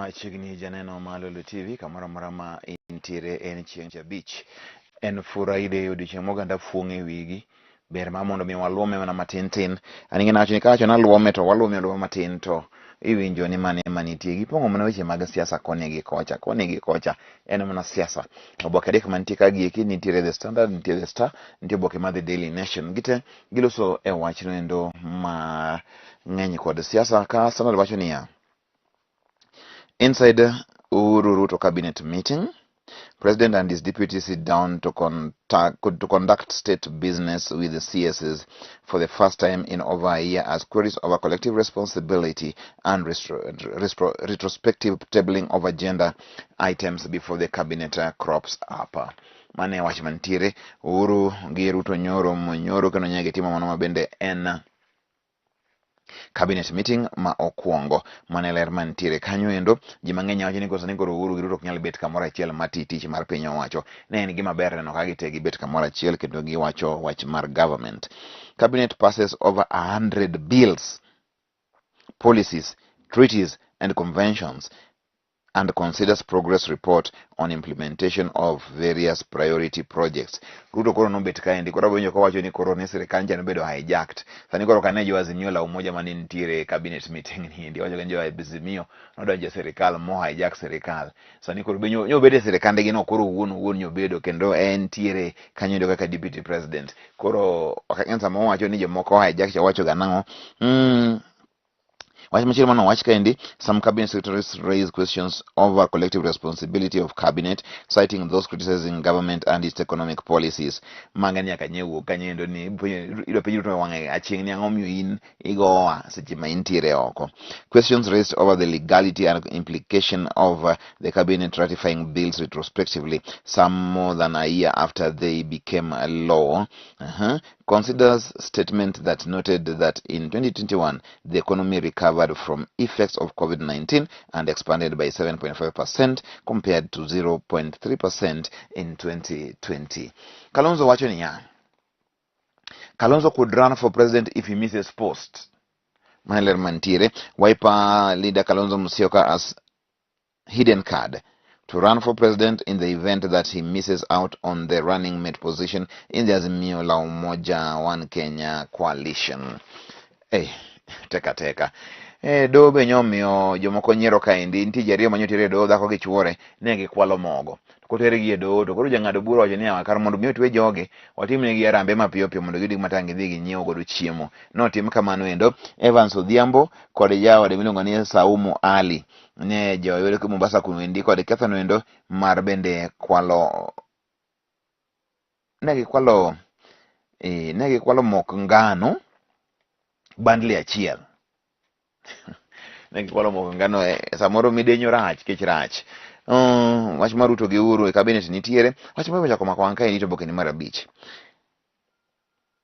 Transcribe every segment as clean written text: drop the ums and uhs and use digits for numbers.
Machiegni janeno ma Lolo TV kamoro amora ma intiere en chieng' tich abich. En Friday odiochieng' moganda fuong' e wigi. Ber ma mondo mi waluome mana matin tin. An ing'e nawacho ni kawacho naluome to waluome aluoma matin to iwinjo ni mane manitie. Gipong'o mana weche mag siasa koni gi kocha, koni gi kocha. En mana siasa. Oboke adek mantie ka gieki nitiere The Standard, nitie The Star, nitie oboke mar The Daily Nation. Gite giloso e wachno endo ma ng'eny kod siasa ka Standard wacho niya Inside Uhuru Ruto cabinet meeting, President and his deputy sit down to conduct state business with the CSs for the first time in over a year as queries over collective responsibility and retrospective tabling of agenda items before the cabinet crops up. Mane wach mantiere Uhuru gi Ruto nyoro monyoro kendo nyagi timo mano mabende en cabinet meeting ma okwongo. Mane ler mantiere kanyo endo. Ji mang'eny wacho ni koso ni koro Uhuru gi Ruto ok nyal bet kamoro achiel ma ti tich mar piny owacho. Ne en gima ber neno ka gite gibet kamoro achiel kendo giwacho wach mar government. Cabinet passes over 100 bills, policies, treaties and conventions and considers progress report on implementation of various priority projects. Ruto koro nobet kaendi koro awinjo kowacho ni koro ni sirikal ncha nobedo hijacked. Sani koro kane jo Azimio la Umoja mane nitiere e cabinet meeting ni endi wacho ni jo Azimio nodonjo e sirikal mo hijack sirikal. Sani koro be nyo nyobedo e sirikandgi no koro owuon owuon nyobedo kendo entiere kanyo endo kaka deputy president. Koro ok ang'e sama owacho ni jomoko hijack cha owacho ga nang'o. Wach machielo mano wach kaendi, some cabinet secretaries raise questions over collective responsibility of cabinet, citing those criticizing government and its economic policies. Manga nyaka nye wuok kanyo endo ni idwa penj Ruto wang'e achieng' ni ang'o miyo in igowa seche ma intiere oko. Questions raised over the legality and implication of the cabinet ratifying bills retrospectively, some more than a year after they became a law. Considers statement that noted that in 2021 the economy recovered from effects of COVID-19 and expanded by 7.5% compared to 0.3% in 2020. Kalonzo wacho niya, Kalonzo could run for president if he misses post. Mano ler mantiere. Wiper leader Kalonzo Musyoka as hidden card to run for president in the event that he misses out on the running mate position in the Azimio la Umoja One Kenya coalition. Hey, teka teka. E, doho be nyomiyo jomoko nyiero kaendi. Nitie ji ariyo ma nyotere e doho, dhako gi chuore, ne gikwalo mogo. To kotergi e doho to koro jang'ado bura owacho ni kar mondo mi otwe jogi, watimnegi harambee mapiyo piyo mondo giyud gima tang' gidhi ginyiew godo chiemo. Notim kamano endo. Evans Odhiambo kod jaode miluongo ni Saumu Ali ne joyud Mombasa kuno endi kod kethono endo mar bende kwalo ne gikwalo ne gikwalo mok ngano bundle achiel. Ne gikwalo mok ngano e, samoro midenyo rach kech rach. Wach mar Ruto gi Uhuru e cabinet nitiere. Wach mar ochako mako wang' kaendi to oboke ni mar abich.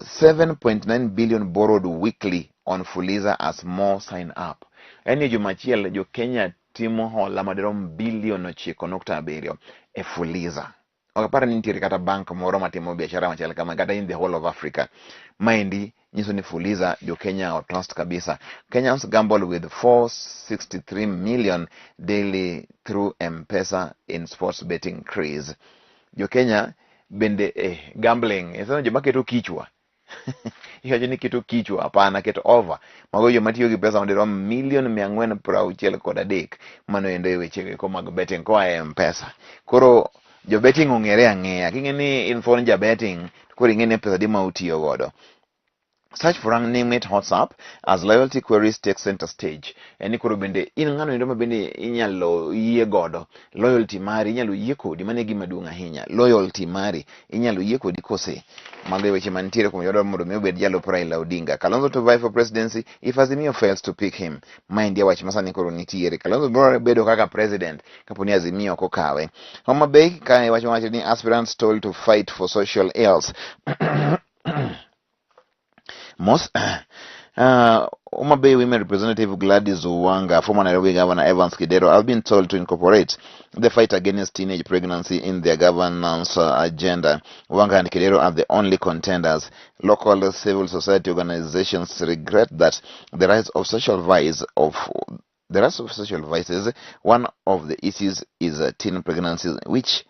7.9 billion borrowed weekly on Fuliza as more sign up. En ni juma achiel jo Kenya timo hola madirom bilion 9.7 e Fuliza. Ok apar ni nitiere kata bank moro matimo biashara machal kama kata in the whole of Africa. Maendi nyiso ni Fuliza jo Kenya o trust kabisa. Kenyans gamble with 463 million daily through M-Pesa in sports betting craze. Jo Kenya bende gambling, e joma keto kichwa. Iwacho ni keto kichwa, hapana, keto over. Mago joma tiyo gi pesa madirom milion 463. Mano endo e weche eko mag betting koa e M-Pesa. Koro jo betting ong'ere ang'eya. King'e ni in thuon ja betting, koro ing'e ni pesa adi ma utiyo godo. Search for running mate hots up as loyalty queries take center stage. En ni koro bende in ng'ano endo ma bende inyalo yie godo. Loyalty mari inyalo yie kodi, mano e gima duong' ahinya. Loyalty mari inyalo yie kodi kose. Mago e weche mantiere kuom jodwaro mondo mi obed jalup Raila Odinga. Kalonzo to vie for presidency if Azimio fails to pick him. Maendi e wach masani koro nitiere. Kalonzo biro bedo kaka president kapo ni Azimio ok okawe. Homa Bay kae wach mawacho ni aspirants told to fight for social ills. Most Homa Bay Women Representative Gladys Wanga, former Nairobi Governor Evans Kidero have been told to incorporate the fight against teenage pregnancy in their governance agenda. Wanga and Kidero are the only contenders. Local civil society organizations regret that the rise of social vice of There are social vices. One of the issues is teen pregnancies, which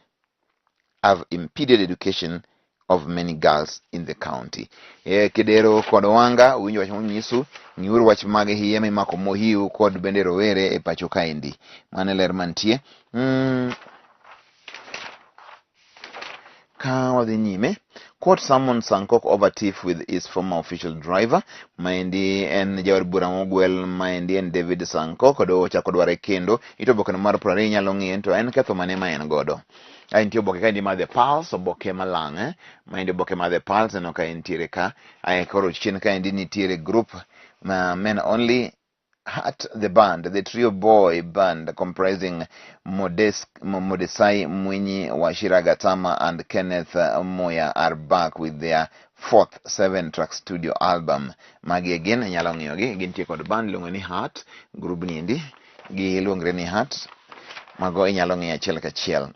have impeded education of many girls in the county. E, Kidero kod Wanga uwinjo wach monyisu, ng'iuru wach mag hiye mimako mohiu kod bende rowere e pacho kaendi. Mano e ler mantie. Ka wadhi nyime, court summons Sankok over tiff with his former official driver. Maendi en jaod bura mogwel, maendi en David Sankok, doho ochako dware kendo. Ito oboke no mar 20 inyalo ng'iye to en ketho mane ma en godo. Ae nitie oboke kaendi mar The Pulse, oboke malang', eh? Maendi oboke mar The Pulse, aneno ka entiere ka. Ae koro chien kaendi nitiere group ma men only Heart the band, the trio boy band comprising Modesai Mwinyi, Wachira Gatama and Kenneth Moya are back with their fourth 7-track studio album. Magi again inyalo ng'iyogi, gintie kod band iluongo ni Heart, group ni endi giluongre ni Heart. Mago inyalo ng'iyo achiel kachiel.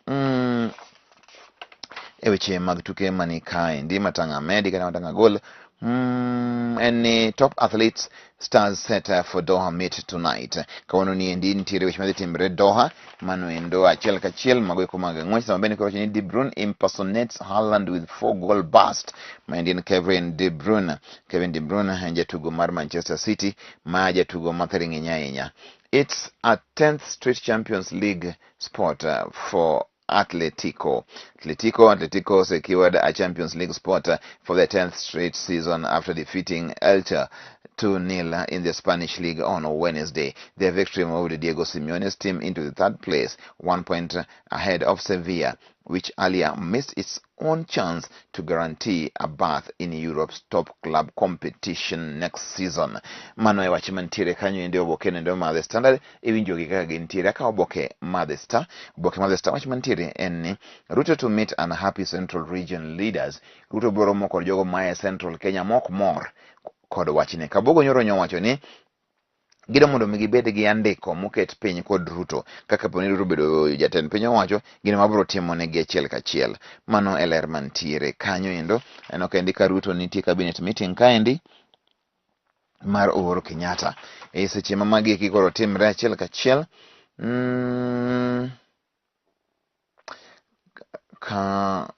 E weche mag tuke mani kaendi matang'a medi kata matang'a gol en ni top athletes stars set for Doha meet tonight. Kawuono ni endi nitiere weche madhi timre Doha, mano endo achiel kachiel mago eko mag ng'wech. Sama bende koro ni De Bruyne impersonates Haaland with 4 goal burst. Maendi en Kevin De Bruyne. Kevin De Bruyne en jatugo mar Manchester City ma jatugo mathiring'iny ahinya. It's a 10th straight Champions League spot for Atletico. Atletico secured a Champions League spot for the 10th straight season after defeating Elche 2-0 in the Spanish League on Wednesday. Their victory moved Diego Simeone's team into the third place, 1 point ahead of Sevilla, which earlier missed its own chance to guarantee a berth in Europe's top club competition next season. Mano e wach mantiere kanyo ende oboke nendo mar The Standard iwinjogi kaka gintiere. Akawo oboke mar The Star. Oboke mar The Star wach mantiere en ni Ruto to meet unhappy Central Region leaders. Ruto biro romo kod jogo mae Central Kenya mok mor kod wachne. Kabogo nyoro nyowacho ni gidwa mondo mi gibed gi andiko moket piny kod Ruto kaka poni Ruto obedo jatend piny owacho gino mabiro timo negi achiel kachiel. Mano e ler mantiere kanyo endo. Aneno kaendi ka Ruto nitie cabinet meeting kaendi mar Uhuru Kenyatta. E seche ma magi eki koro timre achiel kachiel. Ka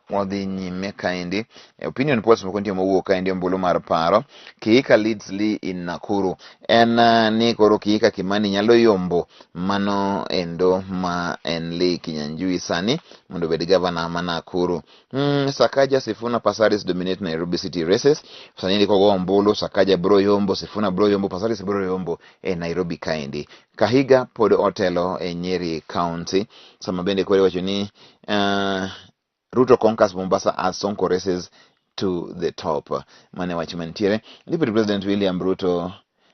wadhi nyime kaendi e opinion polls moko nitie mowuok kaendi ombulu mar paro. Kihika leads Lee in Nakuru. En ni koro Kihika Kimani nyalo yombo mano endo ma en Lee Kinyanjui sani mondo obed gavana ma Nakuru. Sakaja, Sifuna, Passaris dominate Nairobi City races. Sani ndiko go ombulu, Sakaja bro yombo, Sifuna bro yombo, Passaris bro yombo e Nairobi kaendi. Kahiga pod otelo e Nyeri County. Sama bende koro iwacho ni Ruto conquers Mombasa as Sonko races to the top. Mane wach mantiere. Deputy President William Ruto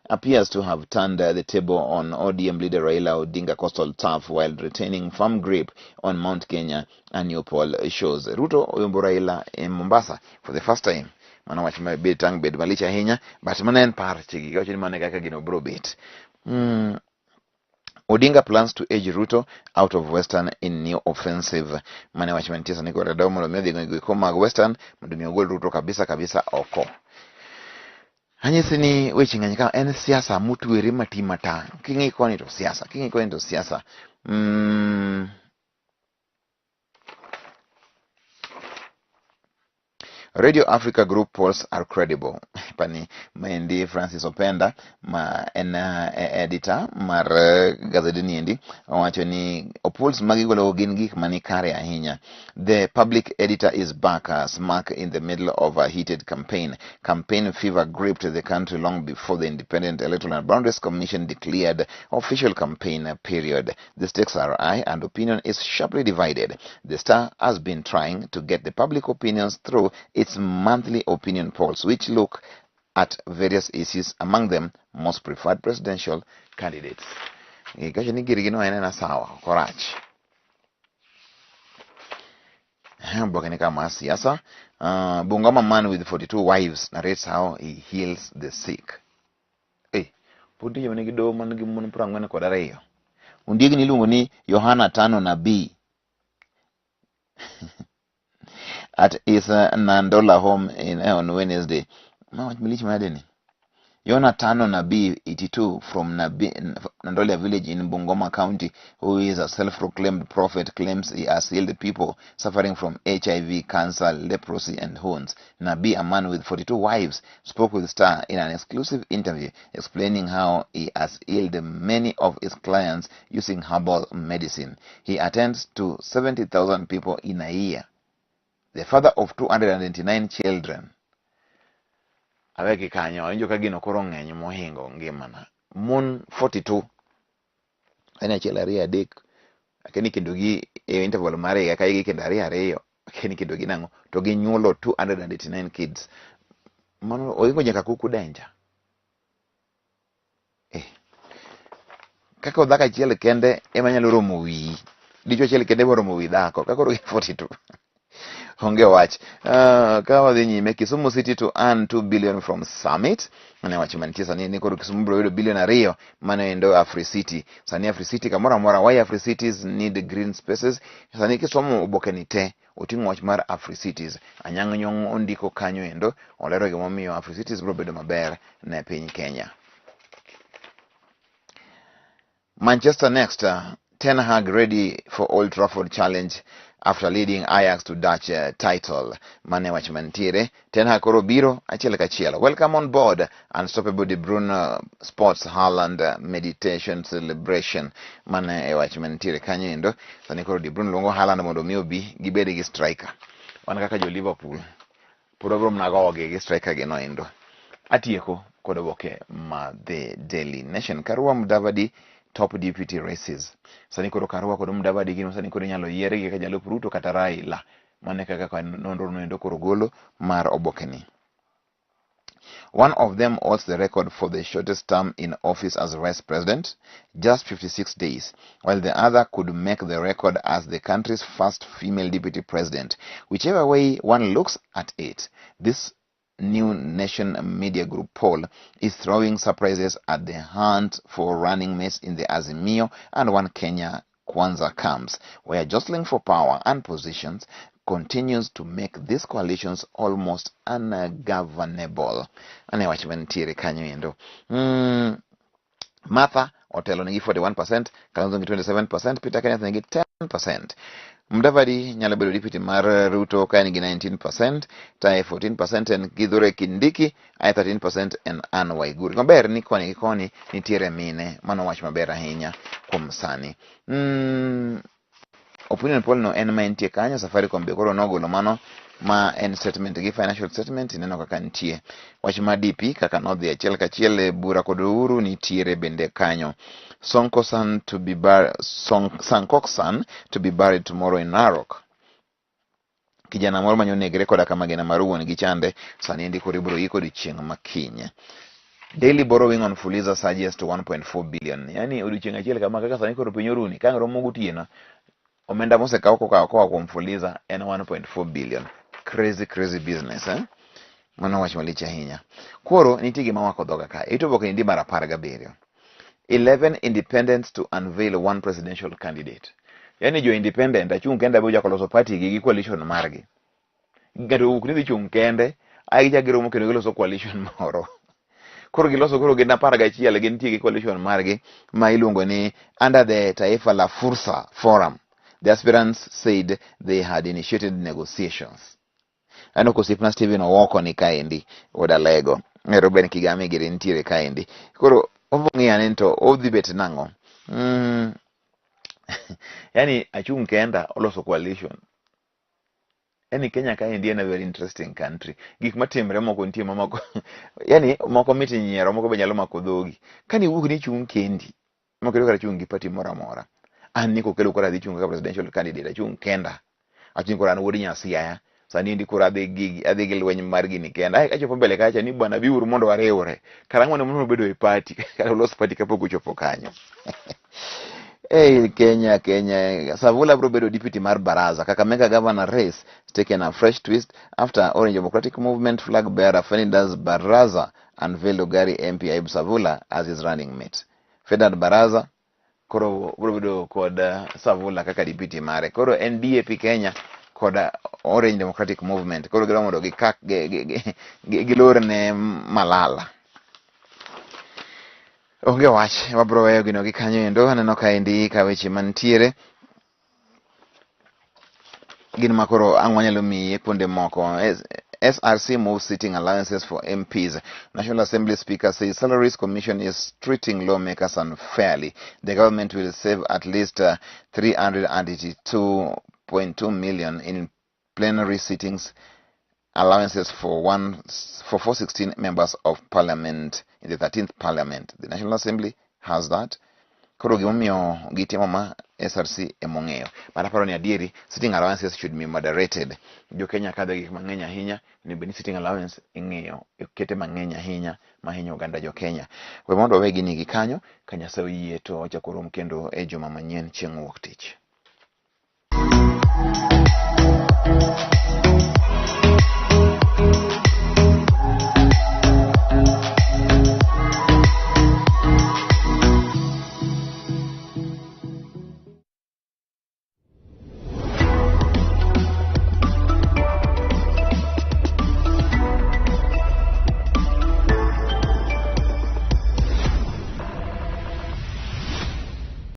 appears to have turned the table on ODM leader Raila Odinga coastal turf while retaining firm grip on Mount Kenya, a new poll shows. Ruto oyombo Raila in Mombasa for the first time. Mano wach ma bed tang' bed malich ahinya, but mano en par chigi giwacho ni mano e kaka gino biro bet. Odinga plans to edge Ruto out of Western in new offensive. Mane wach mantie sani kod Raila mondo mi odhi go eko mag Western mondo mi ogol Ruto kabisa kabisa oko. Anyisi ni weche ng'eny ka en siasa motwere mati mata. King'i koni to siasa, king'i koni to siasa. Radio Africa Group polls are credible. Pani maendi Francis Openda ma en editor mar gazeti ni endi owacho ni polls magigolo gin gik mani kare ahinya. The public editor is back smack in the middle of a heated campaign. Campaign fever gripped the country long before the Independent Electoral and Boundaries Commission declared official campaign period. The stakes are high and opinion is sharply divided. The Star has been trying to get the public opinions through its monthly opinion polls, which look at various issues, among them most preferred presidential candidates. Kacho ni girgi no en ena sawa, ok orach. Oboke ni kama siasa. Bungoma man with 42 wives narrates how he heals the sick. Pod nitie joma nigi doho man gi mon 42. Ondiegni iluongo ni Yohana Tano Nabii at his Nandola home on Wednesday. Ma wach malich manade ni? Yona Tano Nabii, 82, from Nandolia village in Bungoma County, who is a self-proclaimed prophet, claims he has healed people suffering from HIV, cancer, leprosy, and wounds. Nabii, a man with 42 wives, spoke with Star in an exclusive interview, explaining how he has healed many of his clients using herbal medicine. He attends to 70,000 people in a year. The father of 299 children. Aweki kanyo, awinjo ka gino koro ng'eny mohingo ngimana. Mon 42. En achiel ariyo adek. Akeni kendo gi e interval mar higa ka higa kendo ariyo ariyo. Akeni kendo gi nang'o. To ginyuolo 289 kids. Mano ohingo nyaka kuku danger. Eh. Kaka dhako achiel kende ema nyalo romo wiyi. Dichuo achiel kende ema romo wi dhako. Ka koro gin 42. Onge wach. Ka wadhi nyime, Kisumu City to earn 2 billion from summit. Mane wach mantie sani ni koro Kisumu biro yudo bilion 2 mano endo Afri City. Sani Afri City kamoro amora, why Afri Cities need green spaces. Sani kisomo oboke ni te, oting'o wach mar Afri Cities. Anyang' Nyong'o ondiko kanyo endo, olero gimomiyo Afri Cities biro bedo maber ne piny Kenya. Manchester next. Ten Hag ready for Old Trafford challenge after leading Ajax to Dutch title. Mane wach mantiere. Ten Hag koro biro achiel kachiel. Welcome on board. Unstoppable De Bruyne Sports Haaland meditation celebration. Mane e wach mantiere kanyo endo. Sani koro De Bruyne luongo Haaland mondo mi obi gibed gi striker. Wan kaka jo Liverpool pod wabiro mana gogi gi striker gi no endo. Atieko kod oboke ma The Daily Nation. Karua Mudavadi top deputy races. Sani koro Karua kod Mudavadi gin sani koro inyalo yiergi kaka jalup Ruto kata Raila. Mano e kaka nonro no endo koro golo mar oboke ni. One of them holds the record for the shortest term in office as vice president, just 56 days, while the other could make the record as the country's first female deputy president. Whichever way one looks at it, this new Nation Media Group poll is throwing surprises at the hunt for running mates in the Azimio and One Kenya Kwanza camps, where jostling for power and positions continues to make these coalitions almost ungovernable. Ane wach mantiere kanyo endo. Martha otelo nigi 41%, Kalonzo nigi 27%, Peter Kenneth nigi 10%. Mudavadi nyalo bedo deputy mar Ruto ka en gi 19%, tae 14% en Kithure Kindiki, ae 13% en Anne Waiguru. Maber ni koni gi koni nitiere mine, mano wach maber ahinya kuom sani. Opinion poll no en ma entie kanyo, Safaricom be koro nogolo mano ma en statement gi financial statement ineno kaka nitie. Wach mar DP kaka nodhi achiel kachiel e bura kod Uhuru nitiere bende kanyo. Sonko son to be bar Son, Sankok son to be buried tomorrow in Narok. Kijana moro mane onegre koda ka magina mar wuon gi chande sani endi koro ibiro yik odiochieng' ma kiny. Daily borrowing on Fuliza surges to 1.4 billion. Yani odiochieng' achiel kama kaka sani koro piny oruni ka ang' romo gotieno omenda mosekaw koka koa kuom Fuliza en 1.4 billion. Crazy crazy business, eh? Mano wach malich ahinya. Koro nitie gima mako dhoga ka. Ito oboke ni mar 17. 11 independents to unveil one presidential candidate. Yani jo independent achung' kende bo chako loso party gi gi coalition margi. Ng'ato owuok ni dhi chung' kende, ae gichako giromo kendo giloso coalition moro. Koro giloso koro gin 11 gintie gi coalition margi ma iluongo ni under the Taifa la Fursa Forum. The aspirants said they had initiated negotiations. Aneno ka osiepna Stephen Owoko ni kaendi, wuod Alego. Ruben Kigame giri nitiere kaendi. Koro wabiro ng'iyo ane ni to odhi bet nang'o. Yani achung' kenda oloso coalition. Yani Kenya kaendi en a very interesting country. Gik matimre moko nitie ma moko yani moko mit nyiero moko be nyalo mako dhogi. Kane iwuok ni ichung' kendi, mok idwa kata chung' gi party moro amora. An ni kokelo koro adhi chung' kaka presidential candidate, achung' kenda. Achung' koro an wuod Nyasiaya. Sani endi koro adhi gi lweny mar gini kenda. Ai, kachopo mbele kacha ni bwana biuru mondo wariwre. Karang'o ne mondo bedo e party, kata ulos party kapok uchopo kanyo. Ei Kenya, Kenya. Savula biro bedo deputy mar baraza. Kakamega governor race has taken a fresh twist after Orange Democratic Movement flag bearer Ferdinand Baraza unveiled Lugari MP Ayub Savula as his running mate. Ferdinand Baraza koro biro bedo kod Savula kaka deputy mare. Koro en DAP Kenya kod Orange Democratic Movement. Koro gidwa mondo gikak gilor ne Malala. Onge wach, wabro weyo gino gi kanyo endo. Aneno ka endi ka weche mantiere gin ma koro ang' wanyalo miye kuonde moko. SRC moves sitting allowances for MPs. National Assembly Speaker says Salaries Commission is treating lawmakers unfairly. The government will save at least 382.2 million in plenary sittings allowances for 416 members of parliament in the 13th parliament. The National Assembly has that. Koro gimomiyo gitimo ma SRC emong'eyo. But aparo ni adieri sitting allowances should be moderated. Jo Kenya kadho e gik mang'eny ahinya, onego bed ni sitting allowance ing'iyo kete mang'eny ahinya mahinyo oganda jo Kenya. We mondo wawe gini gi kanyo, ka Nyasaye oyie to wachako rom kendo e juma manyien chieng' wuok tich.